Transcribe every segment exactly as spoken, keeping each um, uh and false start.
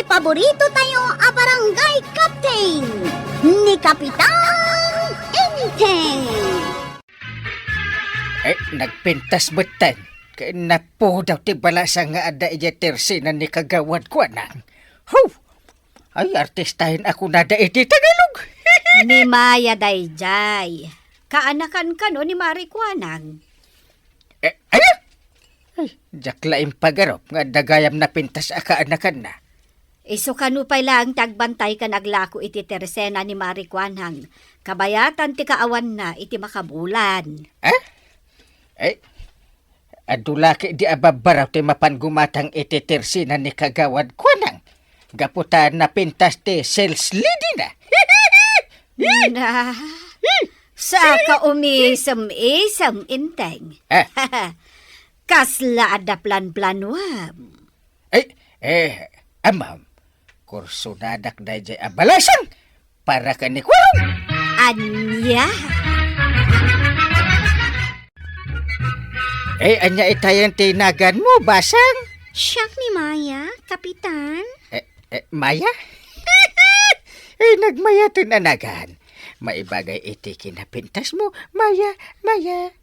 Paborito tayo a barangay captain, ni Kapitan Enteng. Eh, nagpintas metten. Ken napudaw ti balasang nga adda idiay tersena ni Kagawad Kuanang. Ho! Ay, artistahen a kunada iti Tagalog. Ni Maya daydiay. Kaanakan kano ni Mari Kuanang? Eh, aya? Ay, diak la impagarup nga adda gayam napintas a kaanakanna. Isu kano pay laeng ti agbantay ken aglako iti tersena ni Mari Kuanang, kabayatan ti kaawanna iti makabulan. Eh? Eh, adu la ketdi a babbaraw ti mapan gumatang iti tersena ni Kagawad Kuanang, gapu ta napintas ti sales lady-na. Na, saka umisem-isem, Enteng. Eh? Kasla adda plan-planuam? Eh, eh, amam, kursunadak daydiay a balasang para ken ni Kuarog. Ania? Eh, ania itayen ti naganmo, basang? Siak ni Maya, Kapitan. Eh, eh, Maya? Eh, nagmayaten a nagan. Maibagay iti kinapintasmo, Maya, Maya.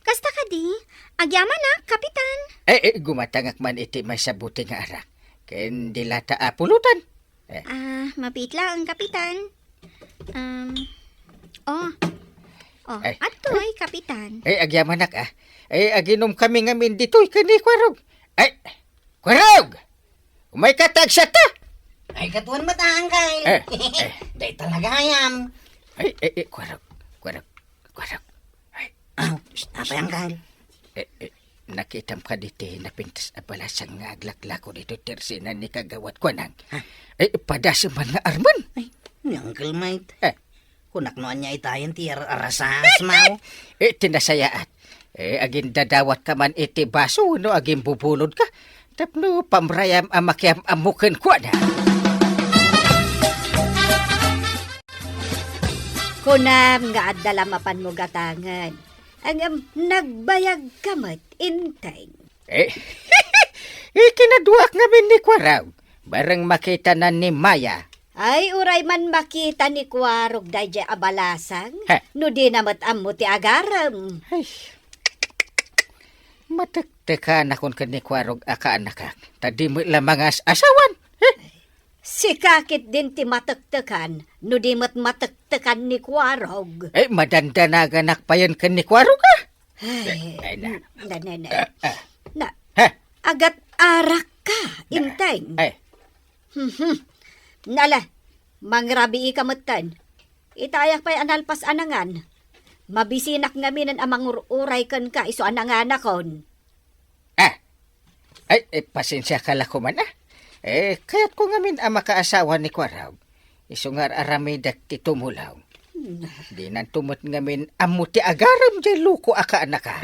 Kasta kadi, agyamanak, Kapitan. Eh, eh, gumatangak man iti maysa buti nga arak. Ken dilata a pulutan. Eh. Ah, mabiit laeng, Kapitan. Um, oh. Oh, eh, adtoy, eh, Kapitan. Eh, agyamanak, ah. Eh, aginom kami ngamin ditoy ken ni Kuarog. Eh, Kuarog! Umayka ta agsiatta! Ay, katuan met, Angkal. Eh, eh. Dayta la gayam. Ay, eh, eh, Kuarog, Kuarog, Kuarog. Ay. Ah, apay, Angkal? Eh, eh, nakitam kadi ti napintas a balasang nga aglaklako ditoy tersena ni Kagawad Kuanang? Ha? Eh, padasem man nga armen. Ay, ni Angkal Mike. Eh. Kunak no ania itayen ti ar-, arasasmaw. Eh, ti nasayaat. Eh, agindadawatka man iti baso wenno agimbubulodka tapno pamrayam a makiam-ammo kenkuana. Kunam nga adda la mapanmo gatangen. Ngem nagbayagka met, Enteng. Eh, ikinaduak ngamin ni Kuarog. Bareng makitana ni Maya. Ay, uray man makita ni Kuarog daydiay a balasang, he, no dina met ammo ti agarem. Ay, matektekanakon ken ni Kuarog a kaanakak, ta di met la mangas-asawan. He? Sika ketdin ti matektekan, no di met matektekan ni Kuarog. Eh, madandanaganak payen ken ni Kuarog, ah? Ay, ay, na. Na, na, na. Ah, ah. Na, he? Agat-arakka, na, Enteng. Ay. Mhm. Nala, mangrabiika metten. Itayak pay a nalpas a nangan. Mabisinak ngaminen a mangur-uray kenka isu a nanganakon. Ah. Ay, eh, pasensiaka la koman, ah. Eh, kayatko ngamin a makaasawa ni Kuarog. Isu nga ar-aramidek ti tumulong. Hmm. Dinanto met ngamin ammo ti agarem diay loko a kaanaka.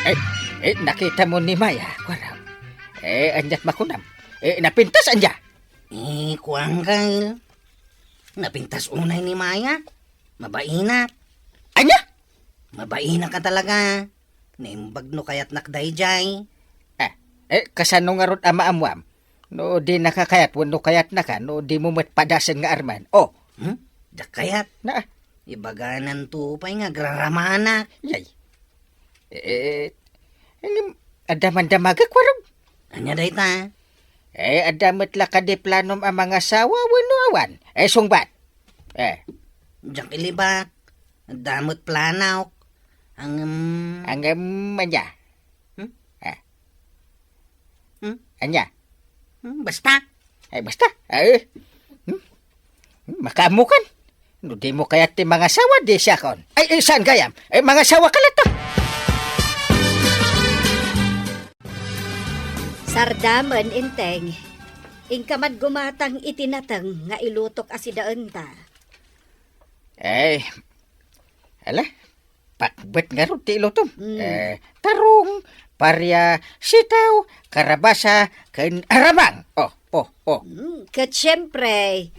Eh, eh, nakitamo ni Maya, Kuarog. Eh, aniat makunam? Eh, napintas ania? Eh, kuan, Kyle. Napintas unay ni Maya. Mabainak. Ania? Mabainak ka talaga. Naimbag no kayatnak daydiay. Ah, eh, kasano ngarud a maammuam? No dinaka kayat wenno kayatnaka, no dimo met padasen nga armen. Oh. Hmm? Diak kayat. Na? Ibagananto pay nga agraramanak. Yay. Eh, eh, ngem, adda man damagek, Kuarog? Ania dayta? Eh, adda met la kadi planom a mangasawa wenno awan? Eh, sungbat. Eh. Diak ilibak. Adda met planok. Ngem, ngem, ania? Hmm? Eh. Hmm? Ania? Hmm, basta. Ay, basta. Ay. Hmm? Hmm, makaammokan. No dimo kayat ti mangasawa, di siakon. Ay, eh, saan gayam? Ay, mangasawaka latta. Sardamen, Enteng. Inka man gumatang iti nateng nga ilutok a sidaenta. Ay, ala, pakbet ngarud ti ilutom. Mm. Eh, tarong, paria, sitaw, karabasa, ken aramang. Oh, oh, oh. Mm, ket siempre,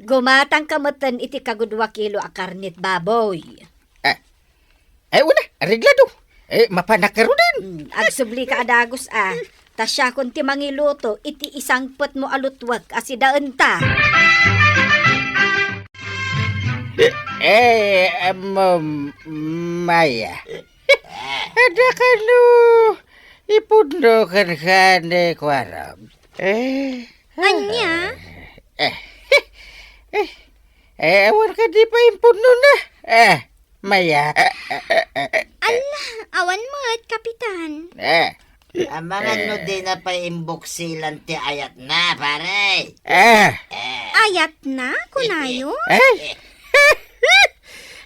gumatangka metten iti kagudua kilo a karnet baboy. Eh, eh, una, areglado. Eh, mapanak ngaruden. Mm, agsublika a dagus, ah. Ta siakon ti mangiluto iti isangpetmo a lutwek a sidaenta. Eh, ammo, Maya. Adda kano ipudno kenka ni Kuarog? Eh, Ania? Eh, eh, eh, awan kadi paimpudnona? Eh, Maya. Alla, awan met, Kapitan. Eh. Amangan no dina pay imbuksilan ti ayatna, pare. Eh. Eh. Ayatna, kunayo? Eh.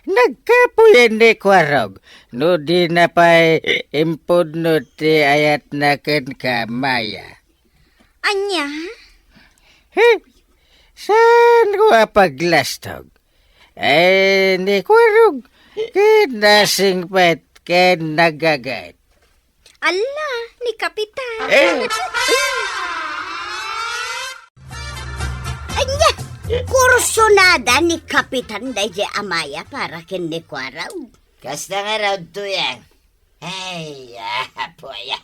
Nagkapuyen ni Kuarog no dina pay impudno ti ayatna kenka, Maya. Ania? He? Saanko a paglastog? Eh, ni Kuarog, ket nasingpet ken nagaget. Alla, ni Kapitan. Eh. Ania? Kursonada ni Kapitan daydiay a Maya para ken ni Kuarog. Kasta ngarud, Tuyang. Ay, apo, ay.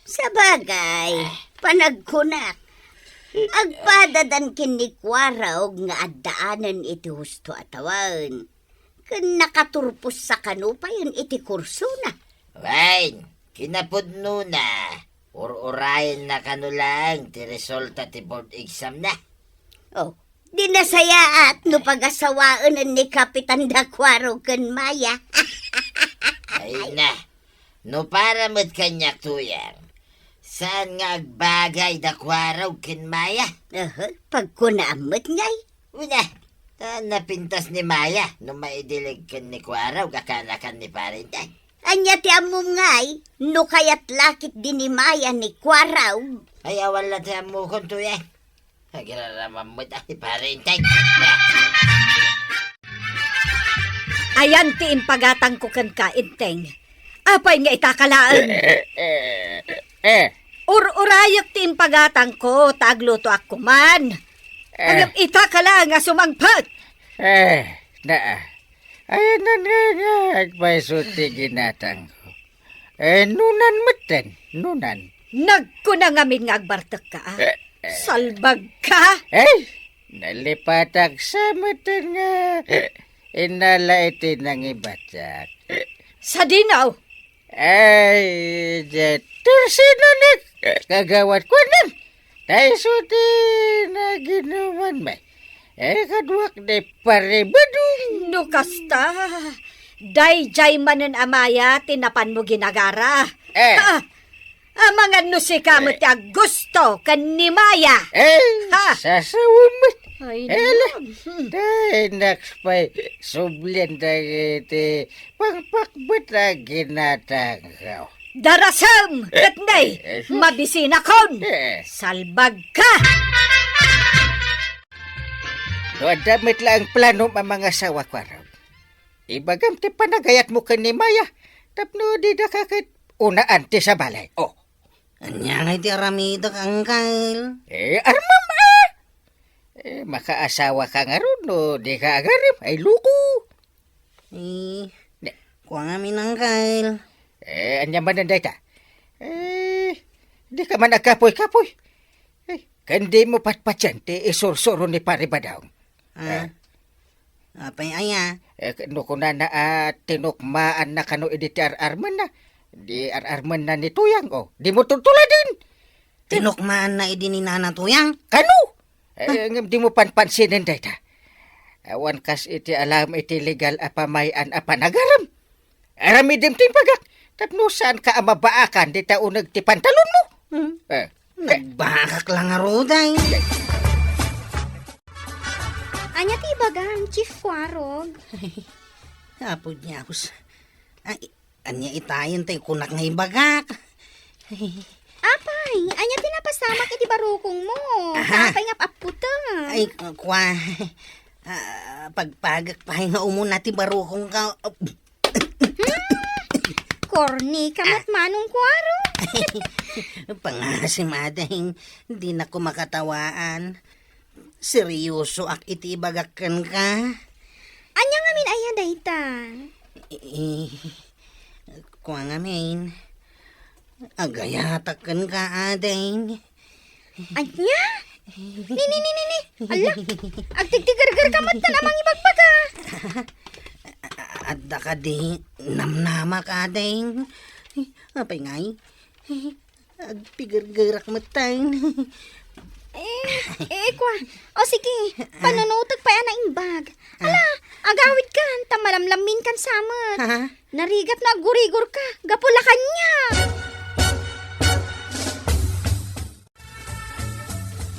Sabagay, panagkunak, agpadadan ken ni Kuarog nga addaanen iti husto a tawen, ken nakaturpossa kano payen iti kursona. Wen, kinapudnona, ur-urayenna kano laeng ti resulta ti board exam na. Oh, di nasayaat no pagasawaenen ni Kapitan da Kuarog ken Maya. Ay na, no para met kaniak, Tuyang, saan nga agbagay da Kuarog ken Maya? Aha, pagkunaam met ngay. Una, ta napintas ni Maya no maidilig ken ni Kuarog a kaanakan ni Pare Inteng. Ania ti ammom ngay, no kayat la ketdi ni Maya ni Kuarog? Ay, awan la ti ammokon, Tuyang. Agiraramam met a ti Pare Inteng. Ayan ti impagatangko kenka, Inteng. Apay nga itaka laeng? Eh, eh, eh. Ur-urayek ti impagatangko, ta aglutoak koman. Eh. Ngem itaka laeng a sumangpet. Eh, naa. Ayan nga, nga, agpayso ti ginatangko. Eh, nunan metten, nunan. Nagkuna ngamin nga agbartekka, a? Eh, eh. Salbagka! Eh, nalipatak sa metten nga inala iti nangibatak. Sadino? Ay, diay tursino ni kagawad kuanan. Ta isu ti naginuman met. Eh, kaduak ni Pare Badong. No kasta, daydiay manen a Maya ti napanmo ginagara. Eh. Ha? Amangan no sika met ti aggusto ken ni Maya. Eh, ha? Sasawen met. Ay, ala, naman. Hmm. Tay, naks pay, sublian dagiti pangpakbet a ginatangko. Darasem, ket nay, eh, eh, sus. Mabisinakon. Eh. Salbagka. No adda met laeng planom a mangasawa, Kuarog, ibagam ti panagayatmo ken ni Maya tapno didaka ket unaan ti sabali. Oh. Ania ngay ti aramidek, Angkel? Eh, armam, a! Eh, makaasawaka ngarud no dika agarem. Ay, loko! Eh, ne. Kua ngamin, Angkel. Eh, ania manen dayta? Eh, dika man agkapuy-kapuy. Eh, ken dimo patpatien ti isursuro ni Pare Badong. Ah. Eh. Apay aya? Eh, no kunana a tinukmaanna kano idi ti ar-armenna, di ar-armenna ni Tuyang, o, dimo tultuladen. Tinukmaanna idi ni Nana Tuyang? Kano? Eh, ngem dimo panpansinen dayta. Awan kas iti alam iti legal a pamay-an a panagarem. Aramidem ti imbagak, tapno saanka a mabaakan dita uneg ti pantalonmo. Hmm. Eh. Nagbaakak la ngarud, ay. Ania ti ibagam, Chief Kuarog? Apo Dios. Ay, ania itayen tay kunak nga ibagak? Apay, ania ti napasamak iti barukongmo? Aha. Apay nga ap-apputem? Ay, kua, ah, pagpagek pay nga umuna ti barukongko. Hmm? Korni ka met, Manong Kuarog. Pangasim, ading, dinakon makatawaan. Seryosoak iti ibagak kenka. Ania ngamin aya dayta? Eh, kua ngamin. Agayatak kenka, ading. Ania? Ni, ni, ni, ni, ni. Ala, agtigtigergerka met ta a mangibagbaga. Adda kadi namnamak, ading? Apay ngay? Agpigergerak met ta. Eh, eh, kua. O sige, panunutek pay a naimbag. Ala, agawidkan, ta malamlamminkan sa met. Ha? Narigat no aggurigorka, gapu la kaniak.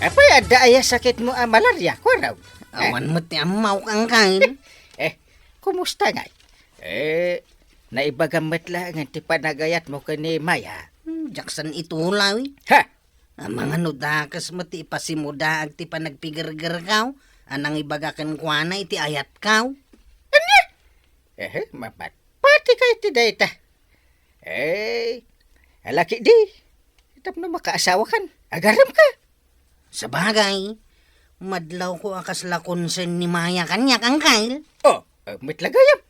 Apay, adda aya sakitmo a malaria, Kuarog? Eh? Awan met ti ammawak, Angkel. Eh, kumusta ngay? Eh, naibagam met laeng ti panagayatmo ken ni Maya. Hmm, diak san itulaw, eh. Ha? Amangan no dakes met ti ipasimudaag ti panagpigergerkaw a nangibaga kenkuana iti ayatkaw. Ania? Ehe, mapat-, pati kay ti dayta. Eh, alaki di. Tapno makaasawakan, agaremka. Sabagay, madlawko a kasla concern ni Maya kaniak, Angkel. Oh, eh, met la gayam.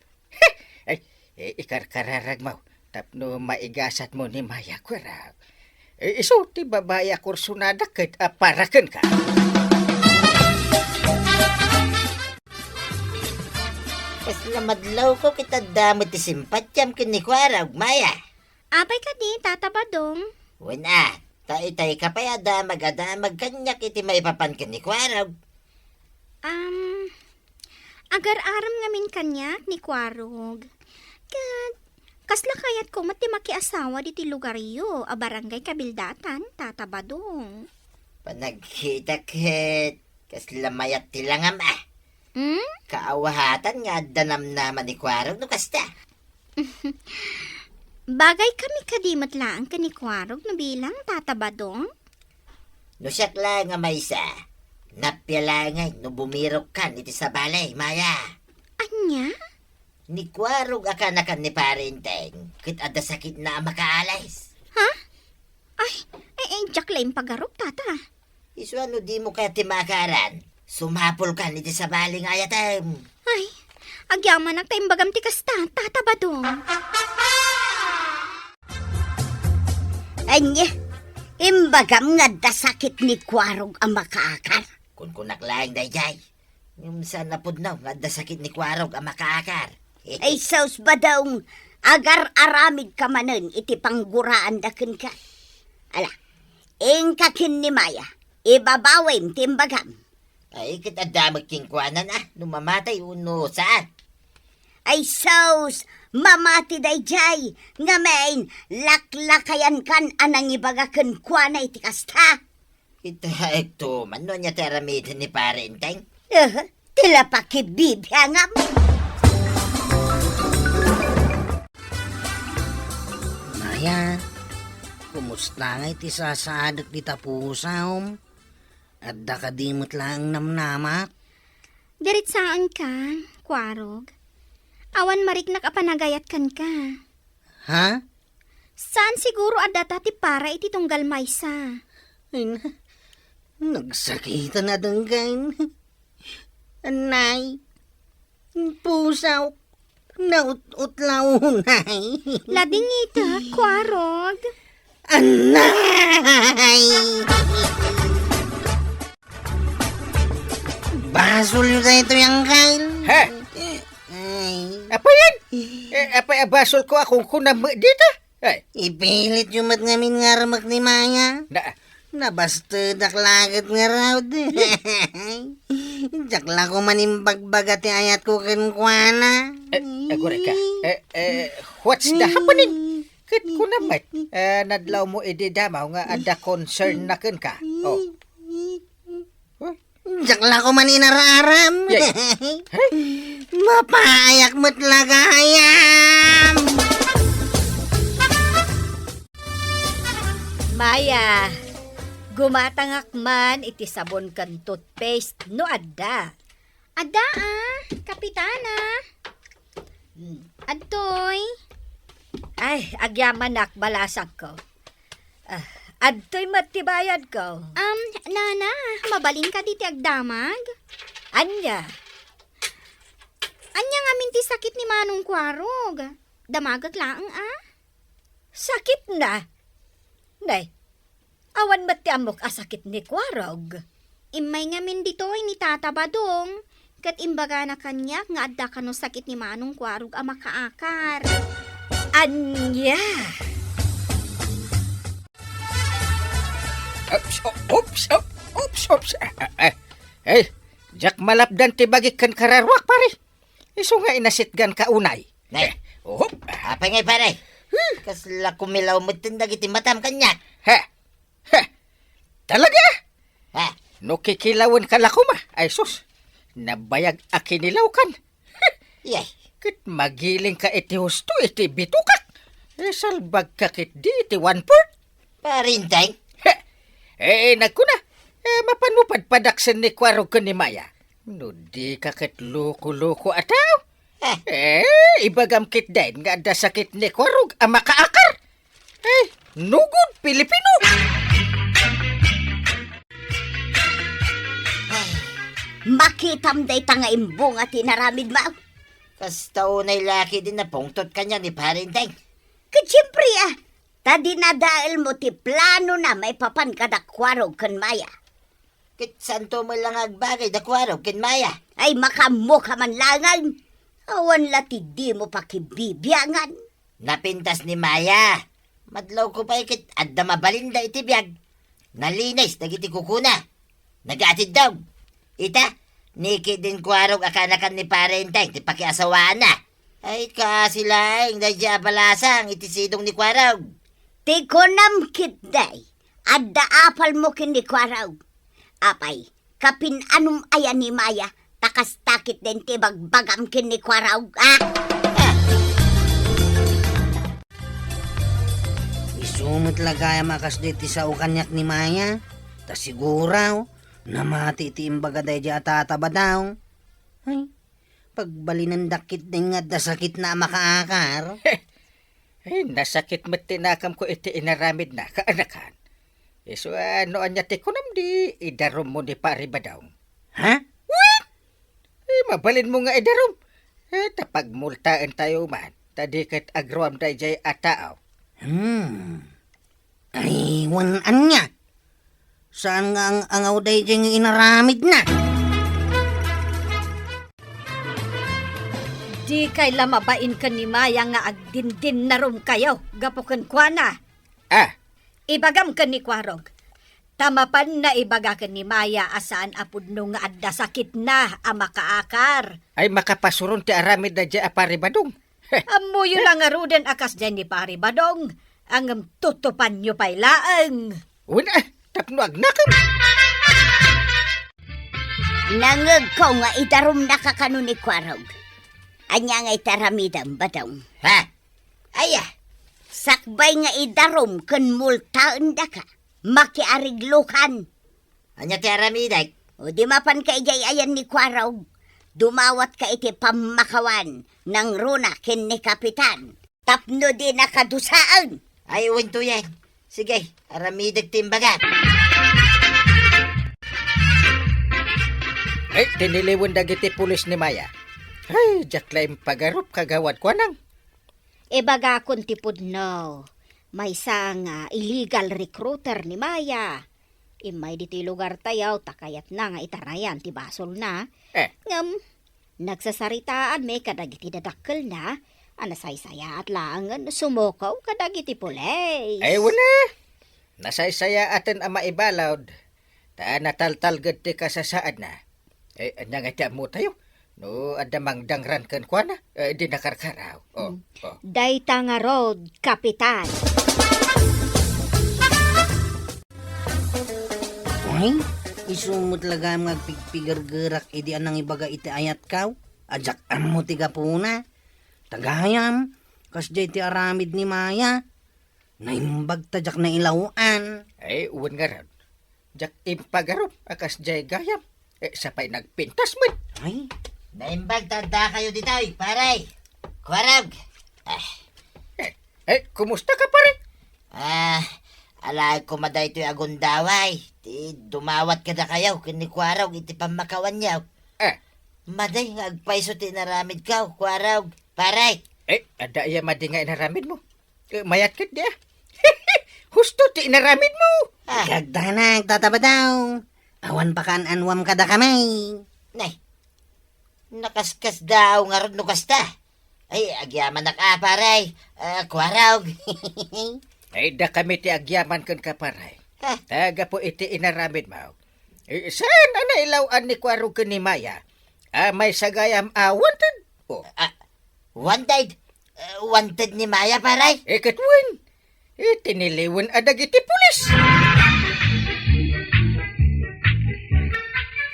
Ay, eh, ikarkararagmo tapno maigasatmo ni Maya, Kuarog. Eh, isu ti babai a kursunada ket a para kenka. Kasla madlawko ket adda met ti simpatiam ken ni Kuarog, Maya. Apay kadi, Tata Badong? Wen a, ta itay ka pay a damag a damag kaniak iti maipapan ken ni Kuarog. Am, agar-arem ngamin kaniak ni Kuarog. Ket, kasla kayatko met ti makiasawa ditoy lugaryo a Barangay Kabildatan, Tata Badong. Panagkita ket, kasla mayat ti langam, a. Hmm? Kaawatan nga adda namnama ni Kuarog no kasta. Bagay kami kadi met laeng ken ni Kuarog no bilang, Tata Badong? No siak laeng a maysa, nappia laeng ngay no bumirokkan iti sabali, Maya. Ania? Ni Kuarog a kanakan ni Pare Enteng, ket adda sakitna a makaalis. Ha? Ay, eh, eh, diak la impagarup, Tata. Isu a no dimo kayat ti maakaran, sumapulkan iti sabali nga ayatem. Ay, agyamanak ta imbagam ti kasta, Tata Badong. Ania, imbagam nga adda sakit ni Kuarog a makaakar? Kunkunak laeng daydiay. Ngem saan a pudno nga adda sakit ni Kuarog a makaakar. Ay, sus, Badong, agar-aramidka manen iti pangguraanda kenka. Ala, inka ken ni Maya, ibabawim ti imbagam. Ay, ket adda met kenkuana, a, no mamatay wenno saan. Ay, sus, mamati daydiay, ngamin, laklakayankan a nangibaga kenkuana iti kasta. Ita, ekto man no ania ti aramiden ni Pare Enteng? Eh, ti la pakibibiangam. Maya, kumusta ngay ti sasaadek dita pusam? Adda kadi met laeng namnamak? Diritsaenka, Kuarog. Awan mariknak a panagayat kenka. Ha? Saan siguro a data ti para iti tunggal maysa? Ay na, nagsakitan a denggen. Anay, pusaw, naut-utlaw unay. Ladingitek, Kuarog. Anay! Basolyo daytoy, Angkel. Ha? Ay. Apay yan? Eh, apay a basolko a kunkunam dita? Ay. Ipilityo met ngamin nga armek ni Maya. Na. Nabastedak laket ngarud. Diak la koma imbagbaga ti ayatko kenkuana. Eh, aguray ka. Eh, eh, what's the happening? Ket kunam met, eh, nadlawmo idi damaw nga adda concern na kenka. Oh. Huh? Diak la koma inar-aram. Yay. Mapayak met la gayam. Maya, gumatangak man iti sabon ken toothpaste no adda. Adda, a, Kapitana. Hmm. Adtoy. Ay, agyamanak, balasangko. Ah, adtoy met ti bayadko. Am, nana, mabalin kadi ti agdamag? Ania? Ania ngamin ti sakit ni Manong Kuarog? Damagek laeng, a? Sakitna? Nay, awan met ti ammok a sakit ni Kuarog. Immay ngamin ditoy ni Tata Badong, ket imbagana kaniak nga adda kano sakit ni Manong Kuarog a makaakar. Ania? Oops, o-, oops, op-, oops, oops. Ah, ah, ah. Eh, diak malapdan ti bagik ken kararuak, pare. Isu nga inasitgan ka unay. Nay. Eh, oh. Apay ngay, pare? Hmm. Kasla kumilaw metten dagiti matam kaniak. Ha? Ha? Talaga? Ha? No kikilawen ka la koma, ay sus, nabayag a kinilawkan. Yay. Ket magiling ka iti husto iti bitokak. Isalbag ka ketdi iti one-fourth. Pare Enteng? He! Eh, nagkuna, eh, mapanmo padpadaksen ni Kuarog ken ni Maya. No di ka ket loko-loko a tao. Eh. Eh, ibagam ketdin nga adda sakit ni Kuarog a makaakar. Eh, nugod Pilipino. Makitam dayta nga imbunga ti inaramidmo. Kasta unay la ketdin napungtot kaniak ni Pare Enteng. Ket siempre, ah, ta dinadaelmo ti planona maipapan kada Kuarog ken Maya. Ket saanto met la nga agbagay da Kuarog ken Maya. Ay, makaammoka man laengen. Awan la ti dimo pakibibiangan. Napintas ni Maya. Madlawko pay ket adda mabalinda iti biag. Nalinis dagiti kukuna. Nagaatiddog. Ita, ni ketdin Kuarog a kaanakan ni Pare Enteng ti pakiasawaanna. Ay, kaasi laeng daydiay a balasang iti sidong ni Kuarog. Ti kunam ketdi, adda apalmo ken ni Kuarog. Apay, kapin-anom aya ni Maya, ta kasta ketdin ti ibagbagam ken ni Kuarog, a? Isu met la gayam a kasdi ti sao kaniak ni Maya, ta siguro, namati ti imbaga daydiay a Tata Badong. Ay, pagbalinendak ketdin nga adda sakitna a makaakar. Ay, nasakit met ti nakemko iti inaramidna, kaanakan. Isu a no ania ti kunam di idarummo ni Pare Badong. Ha? Wen! Eh, mabalinmo nga idarum. Eh, ta pagmultaentayo man, ta di ket agroam daydiay a tao. Hmm. Ay, wen ania? Saan nga ang-angaw daydiay nga inaramidna? Dikay la mabain ken ni Maya nga agdindinnarum kayo gapu kenkuana. Ah. Ibagam ken ni Kuarog, ta mapan naibaga ken ni Maya a saan a pudno nga adda sakitna a makaakar. Ay, makapasuron ti aramid daydiay a Pare Badong. Ammoyo la ngaruden a kasdiay ni Pare Badong, ngem tutupanyo pay laeng. Wen, ah, tapno agnakem. Nangngegko nga idarumnaka kano ni Kuarog. Ania nga iti aramidem, Badong? Ha? Aya? Sakbay nga idarum ken multaendaka, makiariglokan. Ania ti aramidek? O di mapanka idiay ayan ni Kuarog, dumawatka iti pammakawan nangruna ken ni Kapitan tapno dinaka dusaen. Ay, wen to yan. Sige, aramidek ti imbagak. Ay, tiniliwen dagiti pulis ni Maya. Ay, diak la impagarup, kagawad, kuanang. Ibagakon ti pudno, maysa nga illegal recruiter ni Maya. Immay ditoy lugartayo ta kayatna nga itarayan ti basolna. Eh. Ngem, nagsasaritaanmi kadagiti dadakkelna a nasaysayaat laengen no sumuko kadagiti pulis. Ay, wala. Nasaysayaaten a maibalud, ta nataltalged ti kasasaadna. Eh, ania nga ti ammotayo? No adda mangdangran kenkuana, eh, di nakarkaraw. Oh, hmm. Oh. Dayta ngarud, Kapitan. Ay, isu met la gayam nga agpigpigergerak idi a nangibaga iti ayatko. A diak ammo ti gapuna. Ta gayam, kasdiay ti aramid ni Maya. Naimbag ta diak nailaw-an. Ay, wen ngarud. Diak impagarup a kasdiay gayam. Eh, sapay nagpintas met. Ay. Naimbag ta addakayo ditoy, pare. Kuarog. Ah. Eh, eh, kumusta ka, pare? Ah, alaek koma daytoy a gundaway. Ti dumawat kadakayo ken ni Kuarog iti pammakawanyo. Eh. Madi nga agpayso ti inaramidko, Kuarog. Pare. Eh, adda aya madi nga inaramidmo? Eh, mayat ketdi, ah. Husto ti inaramidmo. Ah. Ikagdanak, Tata Badong. Awan pakaan-anuam kadakami. Nay, nakaskasdaaw ngarud no kasta. Ay, agyamanak a, pare. Ah, Kuarog. Ay, dakami ti agyaman kenka, pare. Ha? Ta gapu iti inaramidmo, eh, saan a nailaw-an ni Kuarog ken ni Maya a maysa gayam a wanted? Oh. Ah, wanted? Eh, wanted ni Maya, pare? Eh, ket wen. Eh, tiniliwen a dagiti pulis.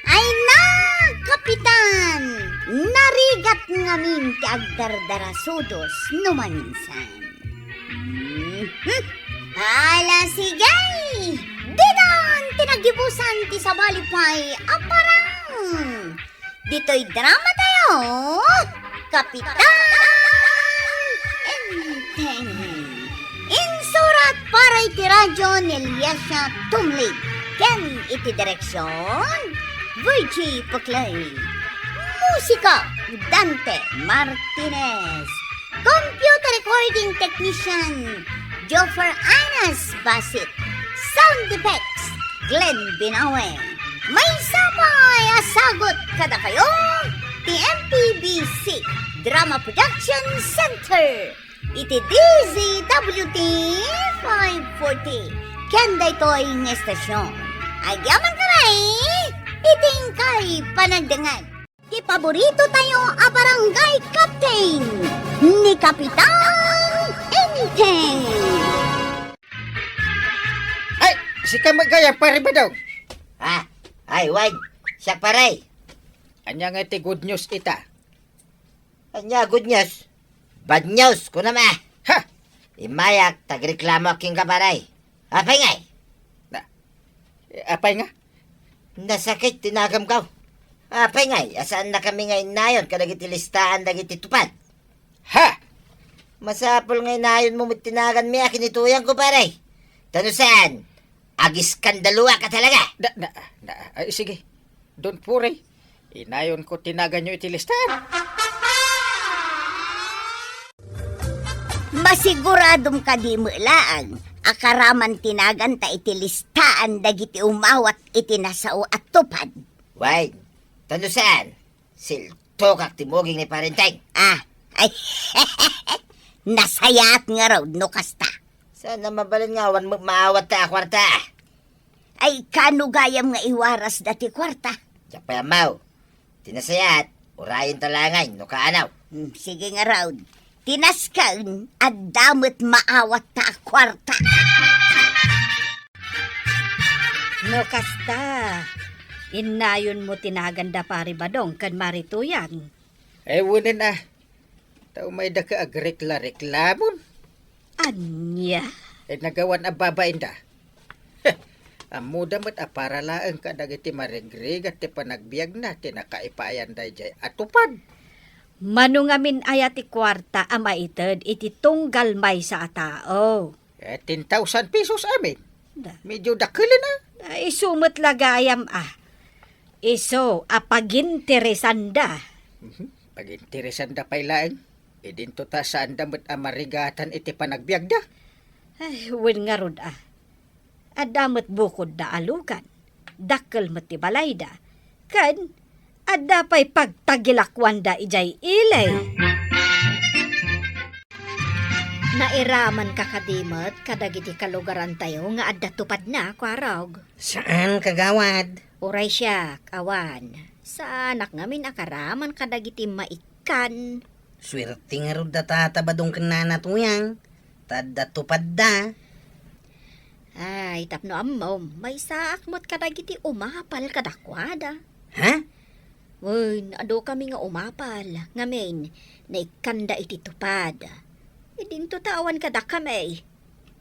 Ay na, Kapitan! Narigat ngamin ti agdardarasudos no maminsan. Mhm. Ala, sige! Ditan ti naggibusan ti sabali pay a parang! Ditoy drama tayo, Kapitan Enteng. Insurat para iti radyo ni Eliasia Tumlig ken iti direksyon, Virgie Puclay. Musika, Dante Martinez. Computer recording technician, Joffer Anas Basit. Sound effects, Glenn Binawe. Maysa pay a sagut kadakayo ti M P B C Drama Production Center iti D Z W T five forty. Ken daytoy nga estasyon, agyamankami iti inkay panagdengngeg. Ti paborito tayo a barangay captain, ni Kapitan Enteng. Ay, sika met gayam, Pare Badong. Ah, ay, wen. Siak, pare. Ania ngay ti good news ita? Ania good news? Bad news, kunam a. Ha? Immayak ta agreklamo kenka, pare. Apay ngay? Na, eh, apay nga? Nasakit ti naganko. Apay ngay a saannakami nga innayon kadagiti listaan dagiti tupad? Ha? Masapul nga innayonmo met ti naganmi a kinituyangko, pare. Ta no saan, agiskandaluak a talaga. Da, na, na, ay, sige. Don't worry. Inayonko ti naganyo iti listaan. Masiguradom kadi met laeng a karaman ti naganta iti listaan dagiti umawat iti nasao a tupad? Wen, ta no saan, siltokak ti muging ni Pare Enteng. Ah, ay, nasayaat ngarud no kasta. Saan a mabalin nga awan met maawatta a kuarta? Ay, kano gayam nga iwarasda ti kuarta? Diak pay ammo. Ti nasayaat, urayenta laeng no kaano. Hmm, sige ngarud. Ti nasken, adda met maawatta a kuarta. No kasta, innayonmo ti naganda Pare Badong ken Mari Tuyang. Eh, wenen a. Ta umayda ket agrekla-reklamon. Ania? Eh, nagawan a babainda. Ammoda met a para laeng kadagiti marigrigat ti panagbiagna ti nakaipaayan daydiay a tupad. Mano ngamin aya ti kuarta a maited iti tunggal maysa a tao? Eh, ten thousand pesos amin. Da. Medyo dakelen a. Da, isu met la gayam a. Isu a paginteresanda. Mhm. Paginteresanda pay laeng. Idinto ta saanda met a marigatan iti panagbiagda. Ay, wen ngarud a. Adda met bukodda a lugan. Dakkel met ti balayda. Ken adda pay pagtagilakuanda idiay ili. Nairamanka kadi met kadagiti kalugarantayo nga adda tupadna, Kuarog? Saan, kagawad. Uray siak, awan. Saanak ngamin a karaman kadagiti maikkan. Suerte ngarud da Tata Badong ken Nana Tuyang, ta adda tupadda. Ay, tapno ammom, maysaak met kadagiti umapal kadakuada. Ha? Wen, adukami nga umapal, ngamin, naikkanda iti tupad. Idinto ta awan kadakami.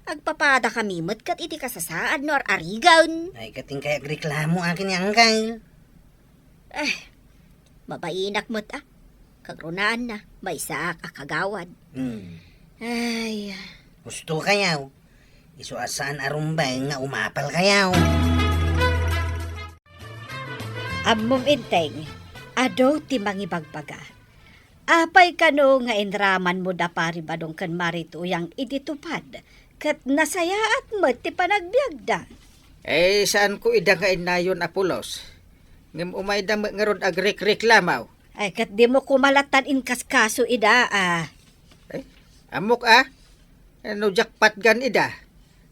Agpapadakami met ket iti kasasaad no ar-arigen. Ay, ket inkay agreklamo akin ni Anggal. Eh, mabainak met a. Kagrunaanna, maysaak a kagawad. Hmm. Ay. Husto kayaw. Isu a saan a rumbeng nga umapal kayaw. Ammom, Enteng, adu ti mangibagbaga. Apay kano nga inramanmo da Pari Badong ken Mari Tuyang idi tupad Ket nasayaat met ti panagbiagda. Eh, saanko ida nga innayon, Apolos. Ngem umayda met ngarud agrikreklamo. Ay, ket dimo koma lattan inkaskaso ida, a. Ay, ammok, a. No diak patgan ida,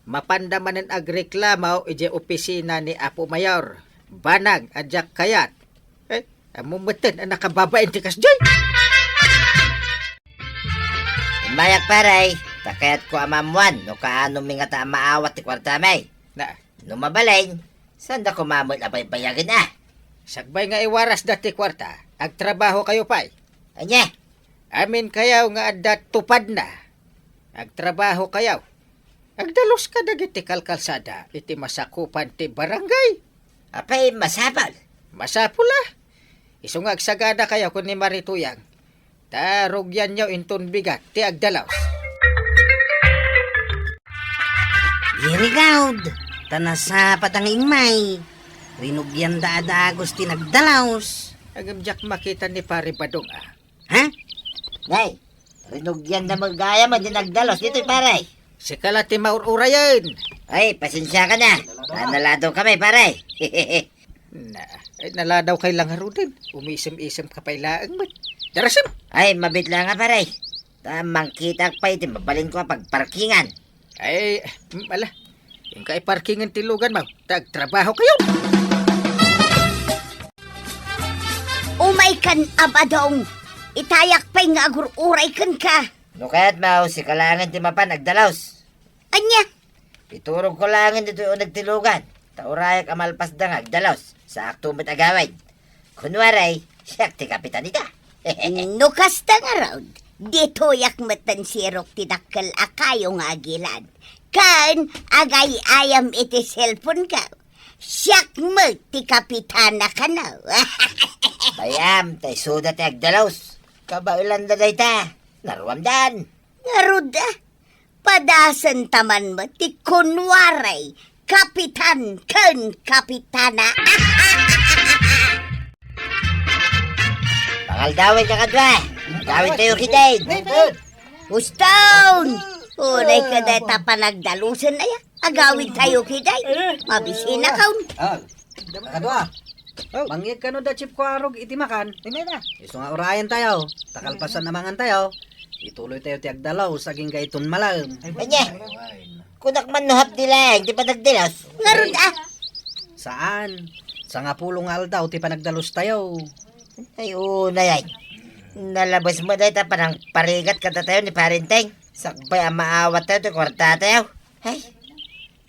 mapanda manen agreklamo idiay opisina ni Apo Mayor. Banag a diak kayat. Eh, ammo metten a nakababain ti kasdiay. Immayak, pare, ta kayatko a maammoan no kaano mi ngata a maawat ti kuartami. Na. No mabalin, saanda koma met a baybayagen, a. Sakbay nga iwarasda ti kuarta, agtrabahokayo pay. Ania? Aminkayo nga adda tupadna. Agtrabahokayo. Agdalos kadagiti kalkalsada iti masakupan ti barangay. Apay, masapul? Masapul, a. Isu nga agsaganakayo ken ni Mari Tuyang, ta rugianyo inton bigat ti agdalos. Irigawd, ta nasapa ta nga immay. Rinugianda a dagus ti nagdalos. Ngem diak makita ni Pare Badong, a. Ha? Nay, rinugianda met gayam ti nagdalos ditoy, pare. Sika la ti maur-urayen. Ay, pasensiakan, a. Ta naladawkami, pare. Na, ay, naladawkay la ngaruden. Umisem-isemka pay laeng met. Darasem! Ay, mabiit la nga, pare. Ta mangkitak pay iti mabalinkon a pagparkingan. Ay, mm, ala. Inka iparkingen ti luganmo, ta agtrabahokayo. Umaykan a, Badong. Itayak pay nga agur-uray kenka. No kayatmo, sika laengen ti mapan agdalos. Ania? Iturogko laengen ditoy uneg ti lugan, ta urayak a malpasda nga agdalos, saakto met agawid. Kunwari, siak ti kapitan ita. No kasta ngarud, ditoyak metten sirok ti dakkel a kayo nga agilad. Ken agay-ayam iti cellphone-ko. Siak met ti kapitana kano. Bay-am, ta isuda ti agdalos. Kabaelanda dayta. Naruamdan. Ngarud, a. Padasenta man met ti kunwaray kapitan ken kapitana. Pangaldawen ka kadua. Agawidtayo ketdin. Uston! Unay ka dayta panagdalusen aya. Agawidtayo ketdin. Mabisinakon. Ah, kadua. Oh. Mangyeg kano da Chief Kuarog iti makan. Isu nga urayentayo. Ta kalpasan a mangantayo, ituloytayo ti agdalos agingga iton malem. Ania? Kunak man no half day laeng ti panagdalos. Ngarud, a. Saan. Sangapulo nga aldaw ti panagdalostayo. Ay, unay, ay. Nalabes met dayta panangparigat kadatayo ni Pare Enteng. Sakbay a maawattayo ti kuartatayo. Ay.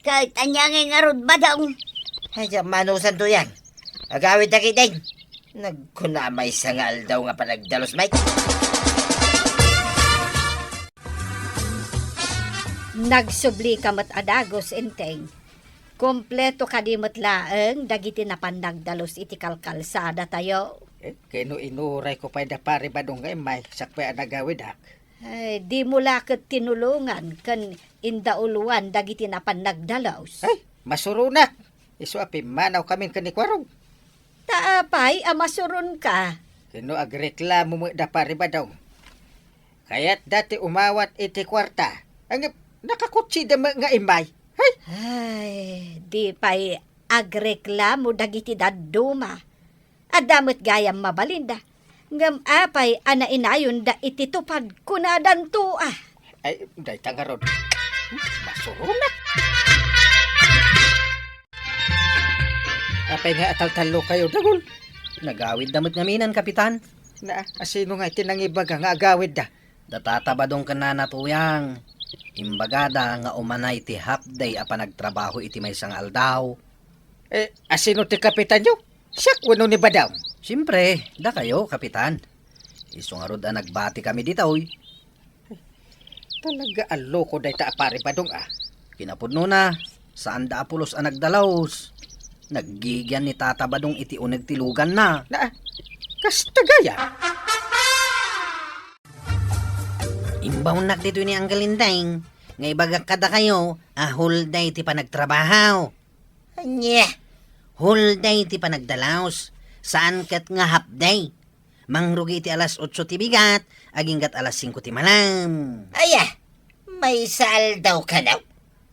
Ket ania ngay ngarud, Badong? Ay, diak manusan, Tuyang. Agawidta ketdin. Nagkuna a maysa nga aldaw nga panagdalos, Mike. Nagsublika met a dagus, Enteng. Kompleto kadi met laeng dagiti napan nagdalos iti kalkalsadatayo. Eh, ket no inurayko pay da Pare Badong nga immay, sakbay a nagawidak. Ay, dimo la ket tinulongan ken indauloan dagiti napan nagdalos. Ay, masuronak! Isu a pimmanawkamin ken ni Kuarog. Ta apay a masuronka? Ket no agreklamo met da Pare Badong. Kayatda ti umawat iti kuarta. Ngem nakakutsida met nga immay. Hay! Ay, di pay agreklamo dagiti dadduma. Adda met gayam mabalinda. Ngem apay a nainayonda iti tupad, kunadanto, a. Ay, dayta ngarud. Masuronak. Apay nga ataltallokayo, dagul? Nagawidda met ngamin, Kapitan. Na, asino nga iti nangibaga nga agawidda? Da Tata Badong ken Nana Tuyang. Imbagada nga umanay ti half day a panagtrabaho iti maysa nga aldaw. Eh, asino ti kapitanyo? Siak wenno ni Badong? Siempre, dakayo, Kapitan. Isu ngarud a nagbatikami ditoy. Talaga a loko dayta a Pare Badong, a. Kinapudnona, saanda a pulos a nagdalos. Naggigian ni Tata Badong iti uneg ti luganna. Na, kasta gayam. Imbawnak ditoy ni Anggal Enteng nga ibagak kadakayo a whole day ti panagtrabaho. Ania? Whole day ti panagdalos, saan ket nga half day. Mangrugi iti alas otso ti bigat, aginggat alas singko ti malem. Aya, maysa aldaw kano?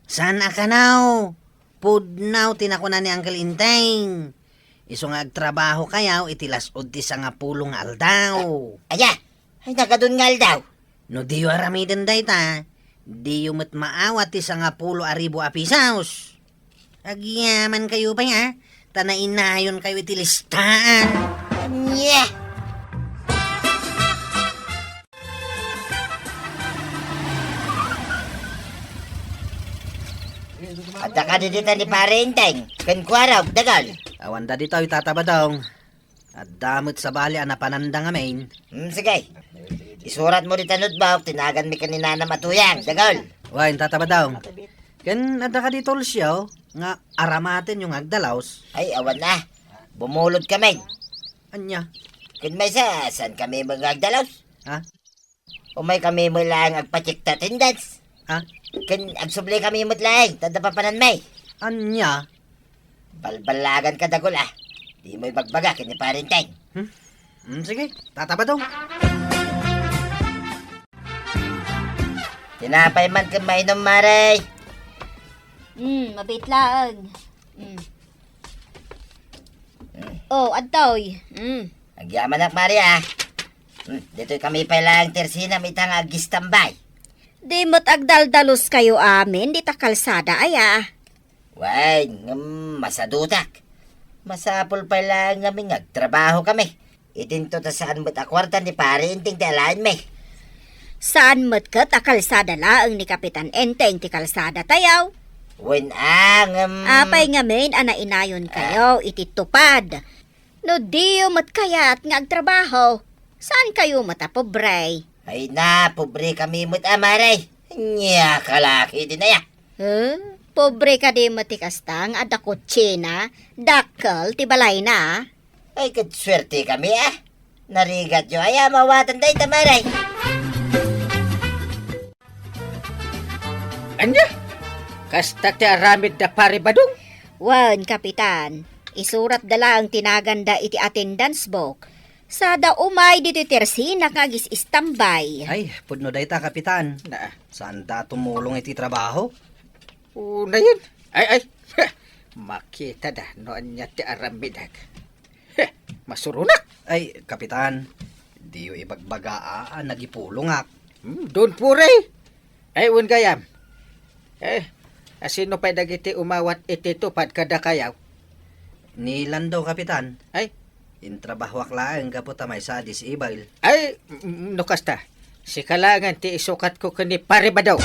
Saan a kanaw? Pudno ti nakuna ni Uncle Enteng. Isu nga agtrabahokayo iti las-ud ti sangapulo nga aldaw. Aya? Ay, nagadun nga aldaw. No diyo aramiden dayta, diyo met maawat ti sangapulo a ribu a pisos. Agyamankayo pay, a? Ta nainayonkayo iti listaan. Ania? Adda kadi dita ni Pare Enteng ken Kuarog, Dagol? Awanda ditoy, Tata Badong. Adda met sabali a napananda ngamin. Hmm, sige. Isuratmo dita notebook ti naganmi ken ni Nanam a Tuyang, Dagol. Wen, Tata Badong. Ken adda kadi toolsyo nga aramatenyo nga agdalus? Ay, awan a. Bumulodkamin. Ania? Ken maysa, saankami met nga agdalus? Ha? Umaykami met laeng agpa-check ti attendance. Ha? Ken agsublikami met laeng, ta adda papananmi. Ania? Balballaaganka, Dagol, a. Dimo ibagbaga ken ni Pare Enteng. Hmm? Hmm, sige, Tata Badong. Tinapay man ken mainom, Mare. Hmm, mabiit laeng. Hmm. Hmm. Oh, adtoy. Hmm. Agyamanak, Mare, a. Hmm, ditoykami pay laeng ti ersinam ita nga agistambay. Di met agdaldaluskayo amin dita kalsada, aya? Wen, ngem masadutak. Masapul pay laeng ngamin nga agtrabahokami. Idinto ta saan met a kuarta ni Pare Enteng ti alaenmi. Saan met ket a kalsada laeng ni Kapitan Enteng ti kalsadatayo? Wen a, ngem apay ngamin a nainayonkayo iti tupad? No diyo met kayat nga agtrabaho, saankayo met a pobre? Ay na, pobrekami met a, Mare. Ania, kalaki ti naya. Eh, pobre kadi met ti kasta nga adda kutsina, dakkel ti balayna? Ay, ket suertekami, a. Narigatyo aya a maawatan dayta, Mare. Ania? Kasta ti aramidda, Pare Badong? Wen, Kapitan. Isuratda laeng ti naganda iti attendance book. Sada umay ditoy ti ersinak nga agis-istambay. Ay, pudno dayta, Kapitan. Na. Saanda a tumulong iti trabaho? Unayen. Ay, ay. Makitada no ania ti aramidak. Heh, masuronak! Ay, Kapitan, diyo ibagbaga a nagipulongak. Hmm, don't worry. Ay, wen gayam. Eh, asino pay dagiti umawat iti tupad kadakayo? Ni Lando, Kapitan. Ay? Intrabahoak laeng gapu ta maysa a disable. Ay, mm, no kasta, sika laengen ti isukatko ken ni Pare Badong.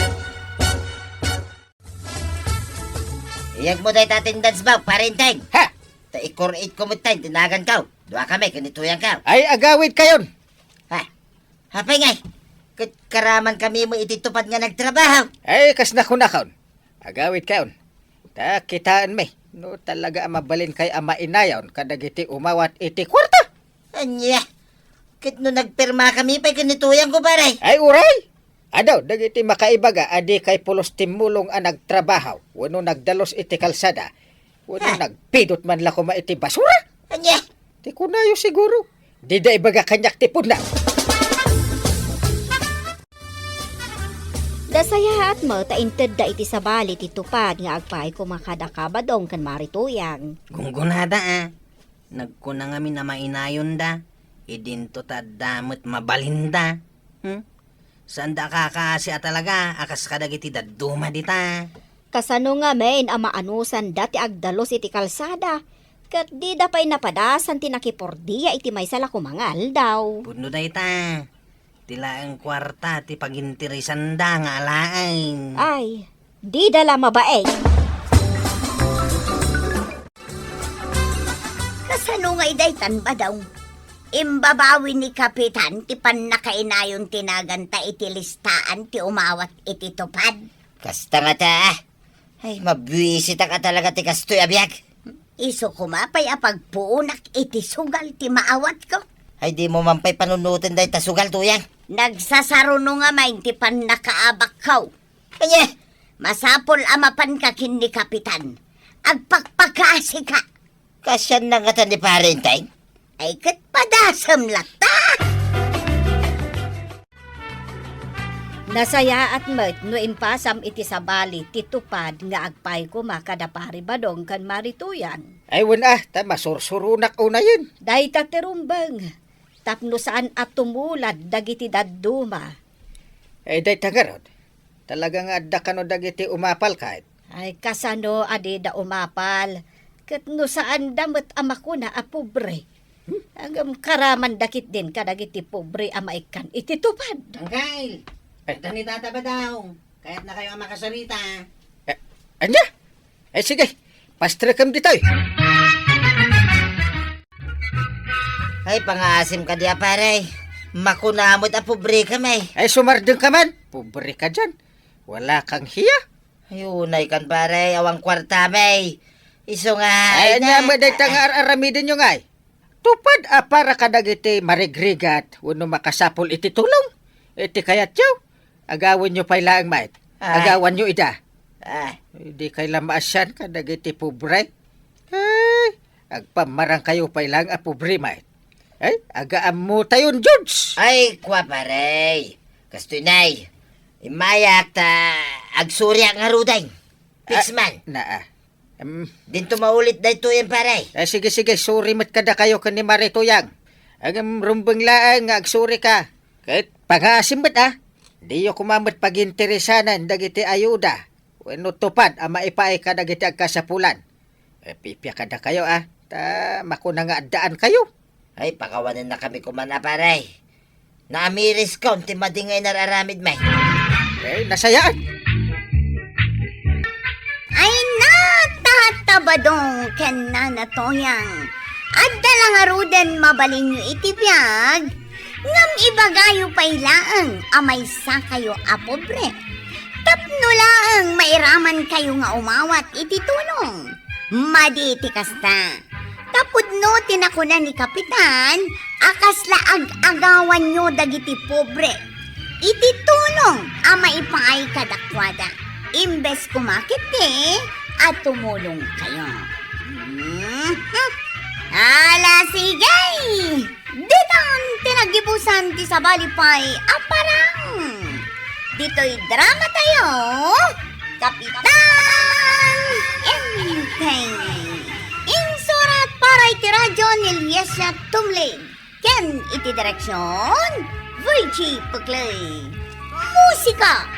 Iyagmo dayta attendance book, Pare Enteng. Ha? Ta ikur-itko met ti naganko. Duakami ken ni Tuyangko. Ay, agawidkayon. Ha? Apay ngay? Ket karamankami met iti tupad nga nagtrabaho. Ay, kas nakunakon. Agawidkayon. Ta kitaenmi no talaga a mabalinkayo a mainayon kadagiti umawat iti kuarta. Ania? Ket no nagpirmakami pay ken ni Tuyangko, pare? Ay, uray! Adu dagiti makaibaga a dikay pulos timmulong a nagtrabaho wenno nagdalus iti kalsada wenno nagpidot man la koma iti basura. Ania? Ti kunayo siguro, dida ibaga kaniak ti pudno. Nasayaat met ta intedda iti sabali ti tupad nga agpaay koma kadakayo, Badong ken Mare Tuyang. Gunggonada, a. Nagkuna ngamin a mainayonda, idinto ta adda met mabalinda. Hmm? Saanda a kakaasi a talaga a kas kadagiti dadduma dita. Kasano ngamin a maanusanda ti agdalus iti kalsada, ket dida pay napadasan ti nakipordia iti maysa la koma nga aldaw? Pudno dayta. Ti laeng kuarta ti paginteresanda nga alaen. Ay, dida la mabain. Kasano ngay daytan, Badong? Imbabawi ni Kapitan ti pannakainayon ti naganta iti listaan ti umawat iti tupad? Kasta ngata. Ay, mabuisitak a talaga ti kastoy a biag. Isu koma pay a pagpuonak iti sugal ti maawatko. Ay, dimo man pay panunoten dayta sugal, Tuyang. Nagsasaruno ngamin ti pannakaabakko. Ania? Masapul a mapanka ken ni Kapitan. Agpakpakaasika. Kaasianna ngata ni Pare Enteng? Ay, ket padasem latta. Nasayaat met no impasam iti sabali ti tupad nga agpaay koma kada Pari Badong ken Mari Tuyang. Ay, wen a, ta masursuronak unayen. Dayta ti rumbeng, tapno saan a tumulad dagiti dadduma. Ay, dayta ngarud, talaga nga adda kano dagiti umapal ket? Ay, kasano a dida umapal? Ket no saanda met a makuna a pobre? Hmm? Ngem karamanda ketdin kadagiti pobre a maikkan iti tupad. Angkel, eh, adda ni Tata Badong. Kayatna kayo a makasarita. Eh, ania? Eh, sige, pastrekem ditoy. Ay, pangaasim ka di a, pare. Makuna met a pobre kami. Ay, sumardeng ka man. Pobre ka diyan. Wala kang hiya. Ay, unay kan, pare. Awan kwarta, may. Isu nga, ay, ania met dayta nga ar-aramiden yo ngay? Tupad a para kadagiti marigrigat wenno makasapul iti tulong. Iti kayatyo, agawenyo pay laeng, met. Ay. Agawanyo ida. Ay. Di kay la maasian kadagiti pobre. Ay, agpammarangkayo pay laeng a pobre, met. Ay, agaammotayon, George. Ay, kua, pare. Kastoy, nay. Immayak ta agsuriak ngaruden. Fix man. Ah, naa. Em. Dinto maulit daytoyen, pare. Eh, sige, sige, suri met kadakayo ken ni Mari Tuyang. Ngem rumbeng laeng nga agsurika. Ket pangaasim met, a. Diyo koma met paginteresanen dagiti ayuda wenno tupad a maipaay kadagiti agkasapulan. Eh, pipia kadakayo, a. Ta makuna nga addaankayo. Ay, pakawanennakami koma a, pare. Naamiriskon ti madi nga inar-aramidmi. Eh, nasayaat. Ay, natatta, Badong ken Nana Toyang. Adda la ngaruden mabalinyo iti biag, ngem ibagayo pay laeng a maysakayo a pobre. Tapno laeng mairamankayo nga umawat iti tulong. Madi ti kasta. Ta pudno ti nakuna ni Kapitan a kasla ag-agawanyo dagiti pobre iti tulong a maipaay kadakuada, imbes koma ketdi a tumulongkayo. Mhm. Ala, sige! Ditan ti naggibusan ti sabali pay a parang. Ditoy drama tayo, Kapitan Enteng. Insurat para iti radyo ni Liesia Tumlig ken iti direksyon, Virgie Puclay. Musika,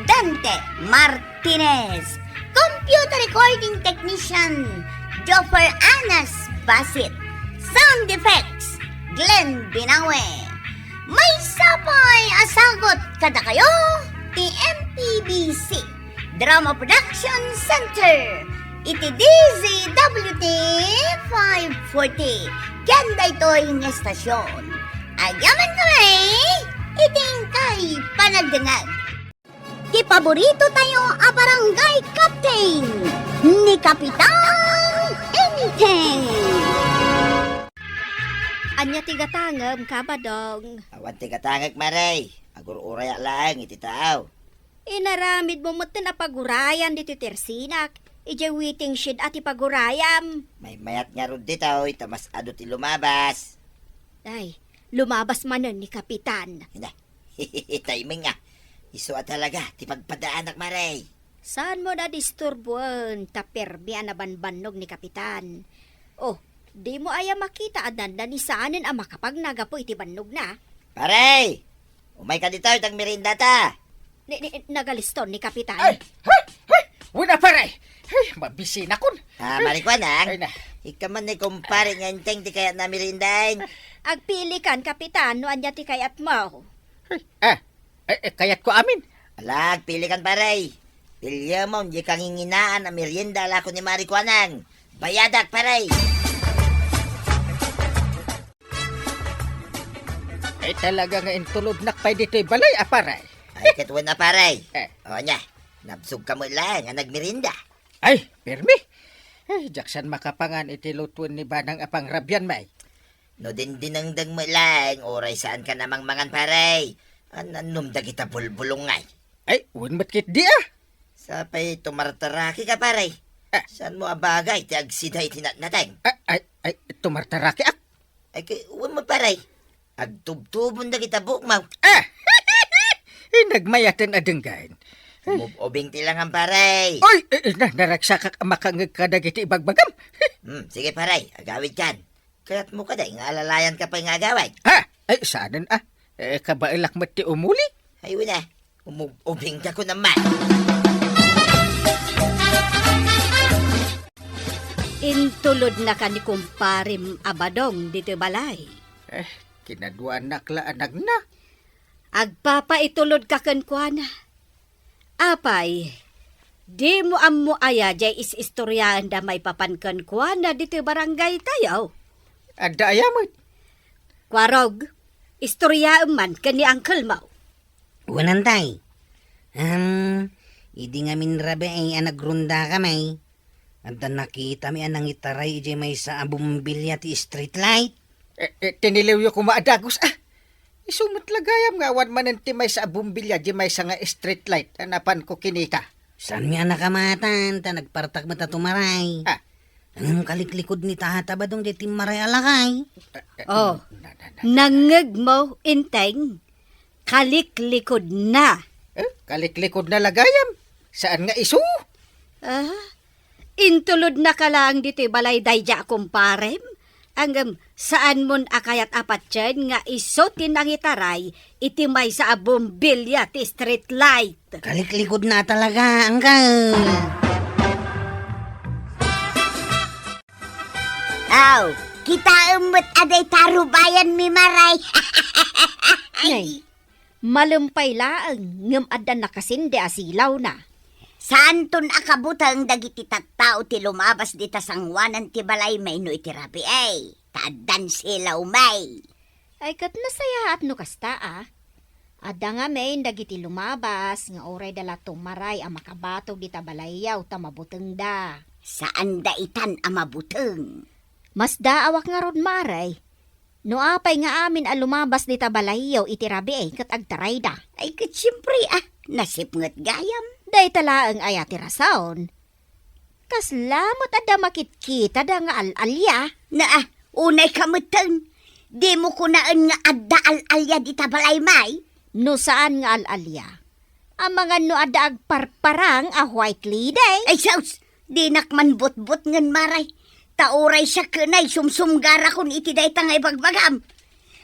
Dante Martinez. Computer recording technician, Joffer Anas Basit. Sound effects, Glenn Binawe. Maysa pay a sagut kadakayo ti M P B C Drama Production Center iti D Z W T five forty. Ken daytoy nga estasyon, agyamankami iti inkay panagdengngeg. Ti paborito tayo a barangay captain, ni Kapitan Enteng. Ania ti gatangem, Kabadong? Awan ti gatangek, Mare. Agur-urayak laeng iti taaw. Inaramidmo metten a pagurayan ditoy tersinak. Idiay waiting shed a ti pagurayam. Maymayat ngarud ditoy, ta mas adu ti lumabas. Ay, lumabas manen ni Kapitan. Ina, Timing, a. Isu a talaga ti pagpadaanak, Mare. Saanmo a disturboen ta permi a nabanbannog ni Kapitan. Oh, dimo aya makita a dandani saanen a makapagna gapu iti bannogna? Pare! Umayka ditoy, ta agmeriendata. Ni, ni, nagaliston ni Kapitan. Ay! Hay! Hay! Wen a, pare! Hay, mabisinakon. Ah, Mari Kuanang. Ay, na. Ikaw man ni kumpare nga Enteng ti kayatna a meriendaen. Agpilikan, Kapitan, no ania ti kayatmo. Ay, ah, eh, eh, kayatko amin. Ala, agpilikan, pare. Piliemon diay kanginginaan a merienda a lako ni Mari Kuanang. Bayadak, pare. Ay, talaga nga intulodnak pay ditoy balay a, pare. Ay, ket wen a, pare. Eh. O, nia, nabsogka met laeng a nagmerienda. Ay, permi. Ay, diak san makapangan iti lutuen ni Banang a pangrabian, may. No dindinengdeng met laeng, uray saanka a mangmangan, pare. An-annom dagita bulbulong ngay? Ay, wen met ketdi, a. Sapay tumartaraki ka, pare. Ah. Saanmo a bagay ti agsida iti natnateng? Ah, ay, ay, tumartaraki, a. Ay, kay, wen met, pare. Agtubtubon dagita buokmo. Ah! Ay, nagmayaten a denggen. Umub-ubing ti langan, pare. Ay, eh, eh, na, naragsakak a makangeg kadagiti ibagbagam. Hmm, sige, pare, agawidkan. Kayatmo kadi nga alalayanka pay nga agawid? Ha? Ay, saanen, ah. Eh, kabaelak met ti umuli. Ay, wen a. Umub-ubingka kunam man. Intulodnaka ni kumparem a Badong ditoy balay. Eh, kinaduanak la a nagna. Agpapaitulodka kenkuana. Apay, dimo ammo aya jay is-istoriaenda maipapan kenkuana ditoy barangaytayo? Adda aya met. Kuarog, istoriaem man ken ni uncle mo. Wen a, tay. Am, idi ngamin rabii a nagrondakami, adda nakitami a nangitaray idiay maysa a bombilya ti street light. Eh, eh, tiniliwyo koma a dagus, ah. Isu met la gayam nga awan manen ti maysa a bombilya idiay maysa nga street light a napanko kinita. Saanmi a nakamatan, ta nagpartak met a tumaray. Ah. Ngem kaliklikod ni Tata Badong diay timmaray a lakay. Eh, eh, Oh, na, na, na. Nangngegmo, Enteng? Kaliklikodna. Eh, kaliklikodna la gayam. Saan nga isu? Ah, intulodnaka laeng ditoy balay daydiay a kumparem? Ngem saanmon a kayat a patien nga isu ti nangitaray iti maysa a bombilya ti street light. Kaliklikodna talaga, uncle. Aw, kitaem met a dayta a rubayanmi, Maray. Nay, malem pay laeng ngem adda nakasindi a silawna. Saanton a kabuteng dagiti tattao ti lumabas dita sangoanan ti balaymi no iti rabii, ta addan silawmi. Ay, ket nasayaat no kasta, a. Adda ngamin dagiti lumabas nga urayda la tumaray a makabatog dita balayyo ta mabutengda. Saanda itan a mabuteng. Masdaawak ngarud, Maray. No apay nga amin a lumabas dita balayyo iti rabii ket agtarayda? Ay, ket siempre, a. Nasipnget gayam. Dayta laeng aya ti rason. Kasla met adda makitkitada nga al-alia? Naa, unayka metten. Dimo kunaen nga adda al-alia dita balaymi? No saan nga al-alia, amangan no adda agparparang a white lady? Ay, sus! Dinak man butbutngen, Maray. Ta uray siak ken ay sumsumgarakon iti dayta nga ibagbagam.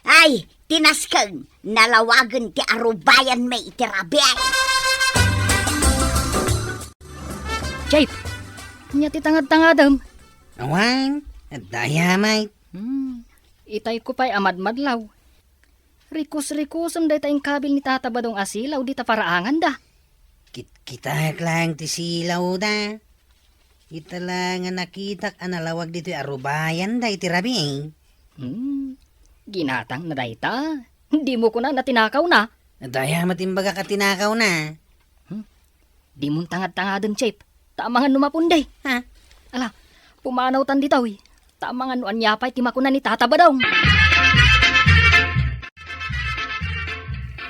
Ay, ti nasken, nalawagen ti arubayanmi iti rabii. Jay, ania ti tangad-tangadem? Awan, adda aya met. Hmm, itayko pay a madmadlaw. Rikus-rikusen dayta inkabil ni Tata Badong a silaw dita paraanganda. Kit-, kitak laeng ti silawda. Ita la nga nakitak a nalawag ditoy arubayanda iti rabii. Hmm, ginatangna dayta. Dimo kunana tinakawna? Adda aya met imbagak a tinakawna? Hmm, dimon tangad-tangaden, Chief. Ta amangan no mapundi. Ha? Ala, pumanawtan ditoy. Ta amangan no ania pay ti makuna ni Tata Badong.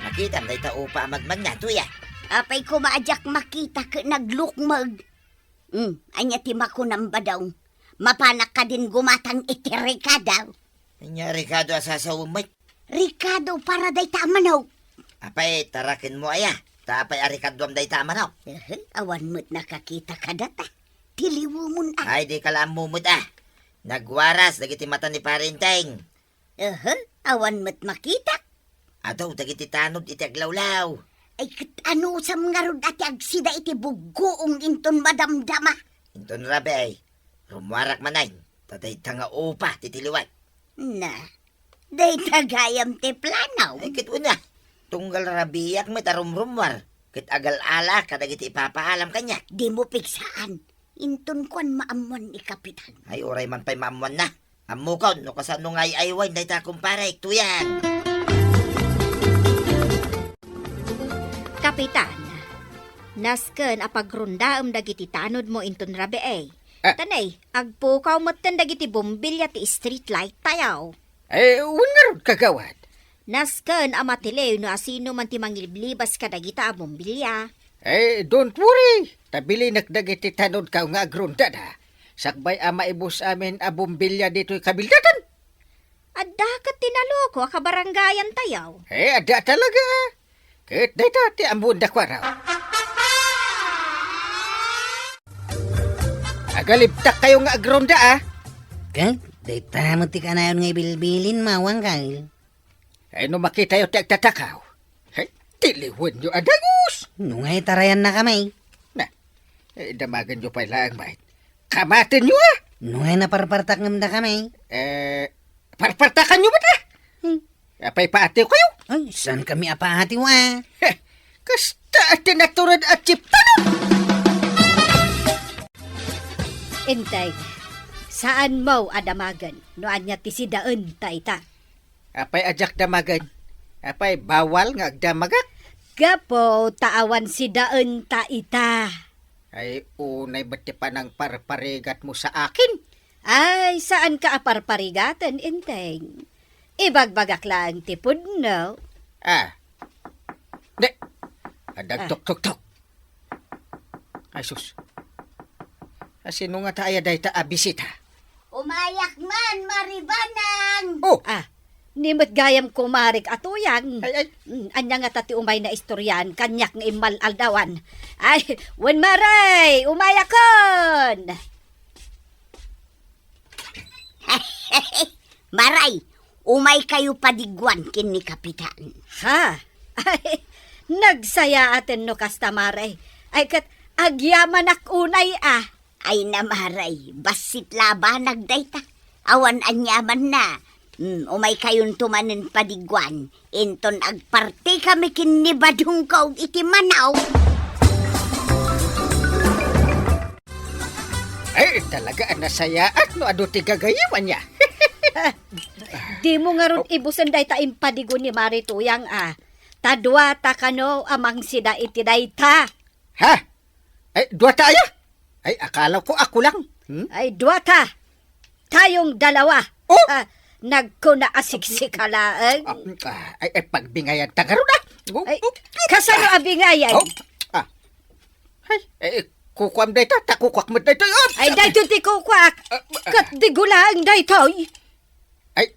Nakitam dayta upa a magmagna, tuya. Apay koma a diak makita ket naglukmeg. Hmm, ania ti makunam, Badong? Mapanak kadin gumatang iti rekado? Ania rekado a sasawem met? Rekado para dayta a manok. Apay, tarakenmo aya? Ta apay a rekaduam dayta a manok? Ehe, awan met nakakita kadata. Tiliwemon a. Ay, dika la ammo met a. Nagwaras dagiti mata ni Pare Enteng. Ehe, awan met makitak. Adu dagiti tanod iti aglawlaw. Ay, ket anusam ngarud a ti agsida iti buggoong inton madamdama? Inton rabii, rummuarak manen, ta dayta nga upa ti tiliwek. Na, dayta gayam ti plano. Ay, ket una, tunggal rabiiak met a rumrummuar, ket agal-alaak kadagiti ipapaalam kaniak. Dimo pigsaan. Inton kuan maammuan ni Kapitan. Ay, uray man pay maammuanna. Ammokon no kasano nga ay-aywaen dayta kumparek, tuyan. Kapitan, nasken a pagrondaem dagiti tanodmo inton rabii. Ah. Tanay, agpukaw metten dagiti bombilya ti street light tayo. Eh, wen ngarud, kagawad. Nasken a matiliw no asino man ti mangiliblibas kadagita a bombilya. Eh, don't worry. Ta bilinek dagiti tanodkaw nga agrondada. Sakbay a maibus amin a bombilya ditoy kabildatan. Adda ket ti naloko a kabarangayan tayo. Eh, adda talaga. Et dayta ti ammoen da kuara. Agalibtak kayo nga agronda, a. Ket dayta met ti kanayon nga ibilbilin, Mawang Kyle. Ay, no makitayo ti agtatakaw, ay, tiliwenyo a dagus. No nga itarayannakami. Na, eh, damagenyo pay laeng met. Kamatenyo, a. No nga naparpartak ngem dakami. Eh, parpartakanyo met, a. Hmm. Apay paatiw kayo? Ay, saan kami apaatiw, a? Heh, kasta a tinatured a chiptanon. Integ, saan mo a damagen no ania ti sidaenta ita? Apay a diak damagen? Apay bawal nga agdamagak? Gapu ta awan sidaenta ita. Ay, unay met ti panangparparigatmo sa akin? Ay, saanka a parparigaten, Inteng. Ibagbagak laeng ti pudno. Ah. Di. Adda agtuktuktok. Ay, sus. Asino ngata aya dayta a bisita? Umayak man, Maribanang! Oh! Ah, ni met gayam kumarik a Tuyang. Ay, ay. Mm, ania ngata ti umayna istorian, kaniak nga immal-aldawan. Ay, wen, Mare, umayakon! Maray, umaykayo padiguan ken ni Kapitan. Ha? Ay, nagsayaaten no kasta, Mare. Ay, ket agyamanak unay, a. Ay na, Maray, bassit la a banag dayta. Awan aniamanna. Hmm, umaykayonto manen padiguan. Inton agpartikami ken ni Badongko iti manaw. Ay, talaga a nasayaat no adu ti gagayyem ania. Dimo ngarud ibusen dayta impadigo ni Mare Tuyang, a. Ta duata kano a mangsida iti dayta. Ha? Ay, duata aya? Ay, akalako ako lang. Hmm? Ay, duata. Tayong dalawa. Oh! Ah, nagkuna a siksika laeng. Ah, ah, ay, ay, pagbingayan ta ngarud, a. Oh, ay, oh, kasano a bingayan? Oh, ah. Ay, eh, kukuam dayta, ta kukuak met daytoy, oh! Ay, daytoy ti kukuak. Ah, ah. Ket digo laeng daytoy. Ay,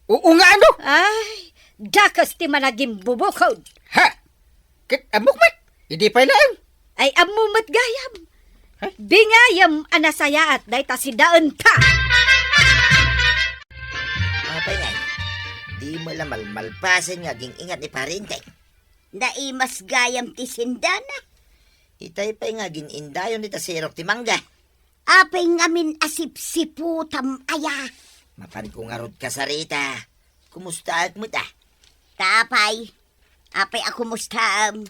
oo nga, ano? Ay, dakes ti managimbubukod. Ha? Ket ammok met, idi pay laeng. Ay, ammo met gayam. Ay. Bingayam a nasayaat dayta sidaenta. Apay ngay, dimo la malmalpasen nga aging-ingat ni Pare Inteng. Naimas gayam ti sindana. Itay pay nga agin-indayon ita sirok ti mangga. Apay ngamin a sipsiputam aya? Mapanko ngarud kasarita. Kumustaak met, a? Ta apay? Apay a kumustaam?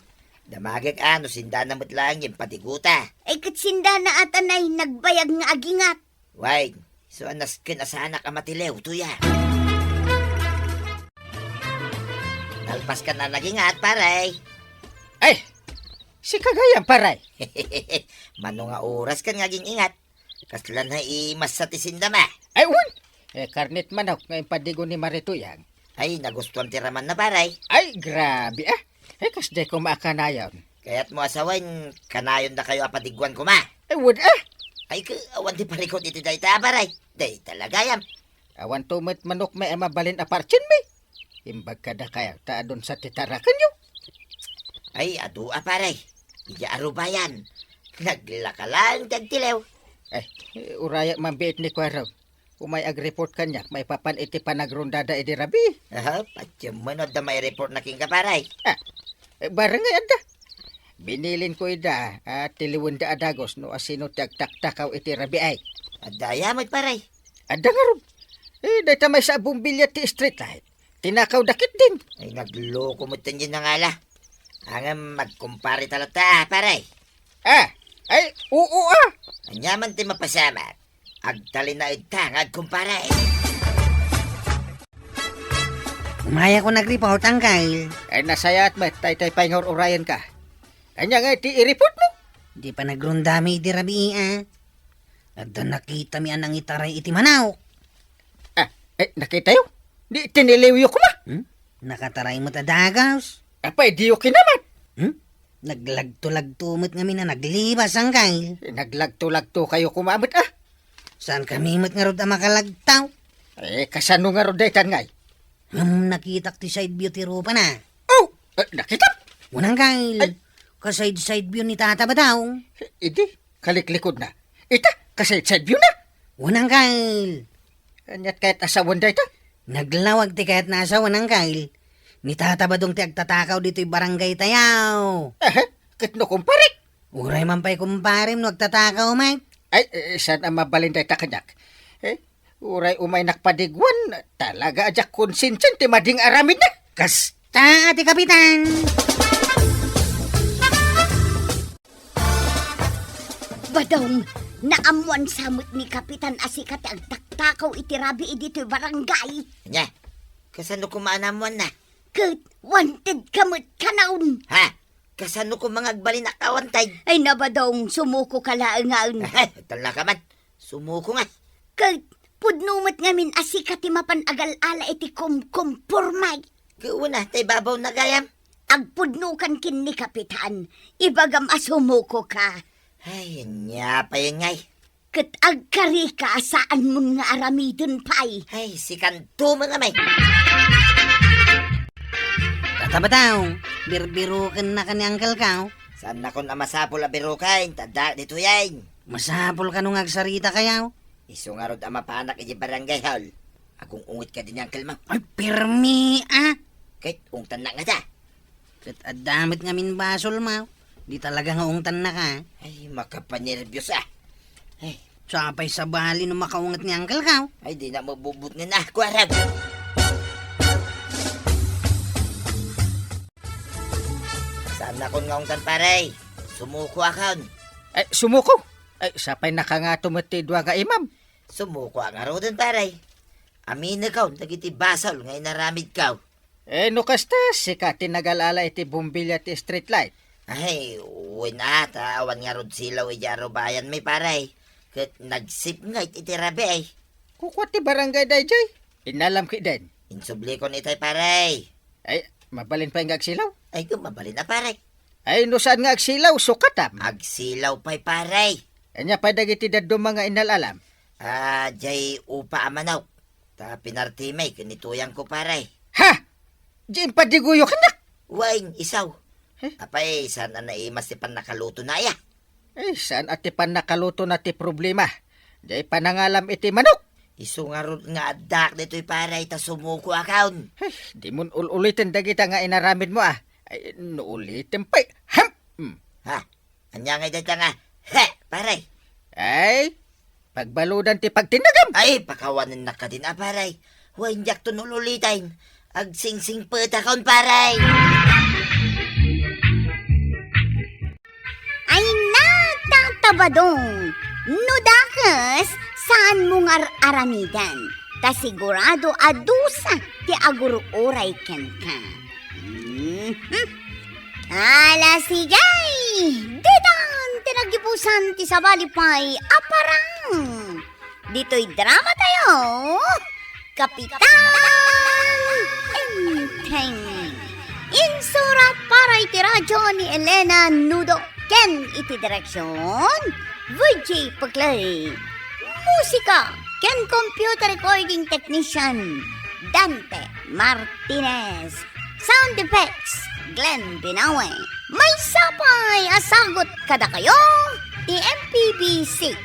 Damagek a no sindana met laeng nga impadiguta. Ay, ket sindana a tanay nagbayag nga agingat. Way, isu a nasken a saanak a matiliw, Tuyang. Nalpaskan a nagingat, pare. Ay, sika gayam, pare. Mano nga oraskan nga aging-ingat? Kasla naimassa ti sindam, a. Ay, wen. Eh, karnet manok nga impadigo ni Mare Tuyang. Ay, nagustuan ti ramanna, pare. Ay, grabe, a. Ay, kasdiay koma a kanayon. Kayatmo a sawen, kanayondakayo a padiguan koma. Ay, wen, a. Ay, ka, awan ti parikut iti dayta, pare. Dayta la gayam. Awanto met manokmi a mabalin a parsienmi. Imbag kadakayo ta adun sa ti tarakenyo. Ay, adu a, pare. Idiay arubayan. Naglaka laeng ti agtiliw. Ay, urayak man biit ni Kuarong. Umay agreport kaniak maipapan iti panagrondada idi rabii. Aha, patiem man no adda maireportna kenka, pare. Ah, eh, barangay adda. Binilinko ida a tiliwenda a dagus no asino ti agtaktakaw iti rabii. Adda aya met, pare? Adda ngarud. Eh, dayta maysa a bombilya ti street light. Tinakawda ketdin. Ay, nagloko met ti nangala. Ngem agkumpare ta latta, pare. Ah, ay, oo, a. Ania man ti mapasamak? Agtalinaedta nga agkumpare. Umayakon agreport, Angkel. Ay, nasayaat met, dayta pay nga ur-urayenka. Ania nga iti ireportmo? Di panagrondami idi rabii, a. Adda nakitami a nangitaray iti manok. Ah, eh, nakitayo? Di tiniliwyo koma? Hmm? Nakataray met a dagus. Apay, diyo kinamat? Hmm? Naglagto-lagto met ngamin a naglibas, Angkel. Eh, naglagto-lagtokayo koma met, a. Saankami met ngarud a makalagto? Eh, kasano ngarud daytan ngay? Ngem nakitak ti side view ti rupana. Oh, eh, nakitak? Wen, Angkel. Ay. Ka-side-side view ni Tata Badong. Idi, kaliklikod na. Ita, ka-side-side view na. Wen, Angkel. Aniat kayat a sawen dayta? Naglawag ti kayatna a sawen, Angkel. Ni Tata Badong ti agtatakaw ditoy barangay tayo. Aha, ket no kumpare? Uray man pay kumparem no agtatakaw met. Ay, eh, saan a mabalin dayta kaniak? Eh, uray umaynak padigwan, talaga a diak konsensian ti madi nga aramidna. Kasta a ti kapitan. Badong, naammuan sa met ni Kapitan a sika ti agtaktakaw iti rabii ditoy barangay. Nya, kasano koma a naammuanna? Ket wanted ka met kanayon. Ha? Kasano koma nga agbalin a ka-wanted? Ay, na, Badong, sumuko ka laeng ngayen. Ay, talna ka man. Sumuko nga. Ket pudno met ngamin a sika ti mapan agal-ala iti kumkumpormay. Ket wen a, ta ibabawna gayam. Agpudnokan ken ni Kapitan. Ibagam a sumuko ka. Ay, ania pay ngay? Ket agkarika a saanmon nga aramiden pay. Ay, sikanto met a may. Tata Badong, birbirukenna ka ni Angkel ka. Saannakon a masapul a biruken, ta adda ditoyen. Masapul kano nga agsarita kayo? Isu ngarud a mapanak iti barangay hall. Agung-unget kadi ni Angkel mo. Ay, pirmi, ah! Ket ungtannak ngata. Ket adda met ngamin basol mo. Di talaga nga ungtannak, ah. Ay, makapanerbios, ah. Ay. Sapay sabali no makaunget ni Angkel ka. Ay, di na mabubot nga na. Kuwarag. Saannakon nga ungtan, pare. Sumuko akon. Ay, sumuko? Ay, sapay nakangato met ti dua nga imam. Sumuko a ngaruden, pare. Aminekon dagiti basol nga inaramidko. Eh, no kasta, sika ti nagal-ala iti bombilya ti street light. Ay, wen a, ta awan ngarud silaw idiay arubayanmi, pare. Ket nagsipnget iti rabii. Kukua ti barangay daydiay. Inalam ketdin. Insublikon itay, pare. Ay, mabalin pay nga agsilaw? Ay, ket mabalin a, pare. Ay, no saan nga agsilaw, sukatam. Agsilaw pay, pare. Ania pay dagiti dadduma nga inal-alam? Ah, diay upa a manok. Ta pinartimi ken ni tuyangko, pare. Ha! Diay impadiguyo kennak? Wen, isu. Eh? Apay, saan a naimas ti pannakalutona aya? Eh, saan a ti pannakalutona ti problema? Diay panangalam iti manok. Isu ngarud nga addak ditoy, pare, ta sumuko akon. Eh, dimon ul-uliten dagita nga inaramidmo, ah. Ay, no ulitem pay. Ham! Hmm. Ha? Ania ngay dayta nga, he, pare? Ay, pagbaludan ti pagtindagam. Ay, pakawanennak kadin a, pare. Wen, diakton ul-uliten. Agsingsingpetakon, pare. Ay, na, Tata Badong. No dakes, saanmo nga ar-aramiden. Ta sigurado a dusa ti agur-uray kenka. Mhm. Ala, sige! Ditan ti naggibusan ti sabali pay a parang. Ditoy drama tayo, Kapitan Enteng. Insurat para iti radyo ni Elena Nudo ken iti direksyon, V J Paglae. Musika ken computer recording technician, Dante Martinez. Sound effects, Glenn Binawe. Maysa pay a sagut kadakayo ti M P B C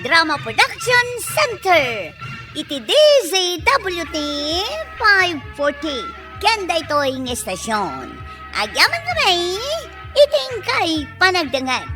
Drama Production Center iti D Z W T five forty ken daytoy nga estasyon. Agyaman kami iti inkay panagdengngeg.